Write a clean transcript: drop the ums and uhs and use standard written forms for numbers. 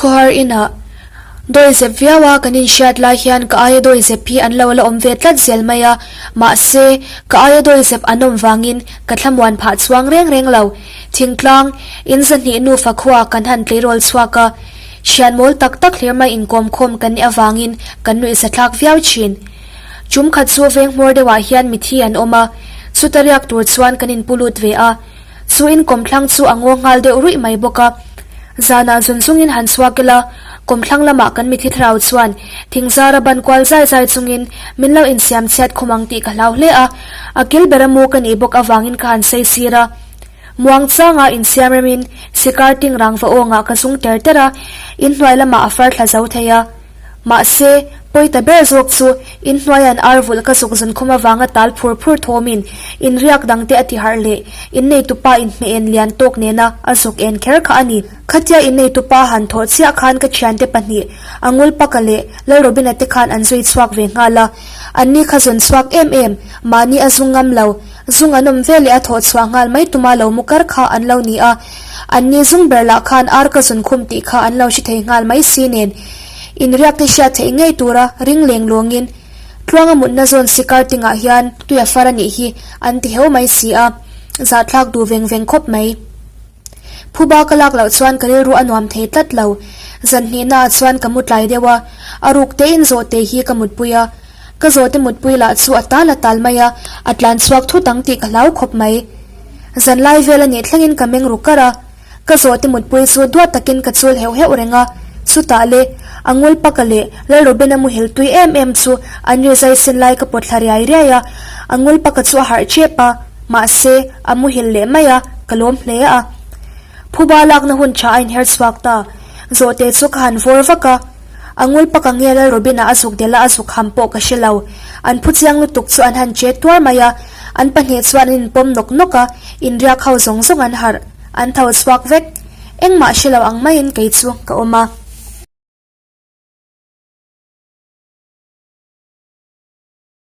Khawhar inah dawihzep viau a kan inhriat lai hian ka aia dawihzep hi an lo la awm ve tlat zel mai a, mahse ka aia dawihzep an awm vangin ka thlamuan phah chuang reng reng lo. Thingtlang, in zahnih nufa khuaa kan han tleirawl chhuak a, hriat mawl tak tak hlir mai inkawm khawm kan nih avangin kan nuihza thlak viau thin. Tum khat chu veng hmawr deuhah hian mithi an awm a, chuta riak tur chuan kan inpu lut ve a. Chu inkawmthlang chu a ngaw nghal deuh ruih mai bawk a. Zanah zun chungin han chhuak ila, kawmthlang lamah kan mithi thlarau chuan thingzara ban kual zai zai chungin min lo insiam chhiat khum ang tih ka hlau hle a, a kil bera mu ka nih bawk avangin ka han sei sir a. Muang changa insiam remin sikar ting rangva awngah ka zung ter ter a, inhnuai lamah a far thla zo thei a. Mahse, pawi ta ber zawk chu inhnuaia'n ar vulh ka zuk zun khum avanga tal phur phur thawmin inriak dangte a tiharh leh inneitupa inhmeh en lian tawk nena a zuk en kher kha a ni. Khatia inneitupa han thawh chiah khan ka thiante pahnih, Angulpaka leh Lalrobina te khan an zui chhuak ve nghal a. Anni kha zun chhuak em em, mahni a zu ngam lo, zung an awm veleh a thawh chhuah nghal mai tuma lo mu kar kha an lo ni a. Anni zung ber lah khan ar ka zun khum tih kha an lo hre thei nghal mai si nen. Inriak te hriat theih ngei tura ring leng lawngin Tluanga mutna zawn sikar tingah hian tui a far a nih hi an ti heu mai si a, zahthlak duh veng veng khawp mai. Phuba ka lak loh chuan ka rilru a nuam thei tlat lo. Zan hnihnaah chuan ka mu tlai deuh a, a ruk tein zawhte hi ka mutpui a. Ka zawhte mutpui lah chu a tal a tal mai a, a tlan chhuak thut ang tih ka hlau khawp mai. Zan lai vel a nih thlengin ka meng ru kar a, ka zawhte mutpui chu duat takin ka chul heuh heuh reng a, chutah le, a ngul paka leh Lalrobena muhil tui em em chu an ri zai sen lai ka pawt thla riai riai a, a ngul paka chu a harh tep a. Mahse, a muhil leh mai a, ka lawm hle a. Phuba lakna hun tha a inher chhuak ta. Zawhte chu ka han vawr vak a. A ngul pak ang nge Lalrobina a zuk delh a a zuk ham pawh ka hre lo. An phu chiang lutuk chu an han che tuar mai a. An pahnih chuan an inpawm nawk nawk a, inriak ho zawng zawng an harh. An tho chhuak vek. Engmah hre lo ang maiin kei chu ka awm a.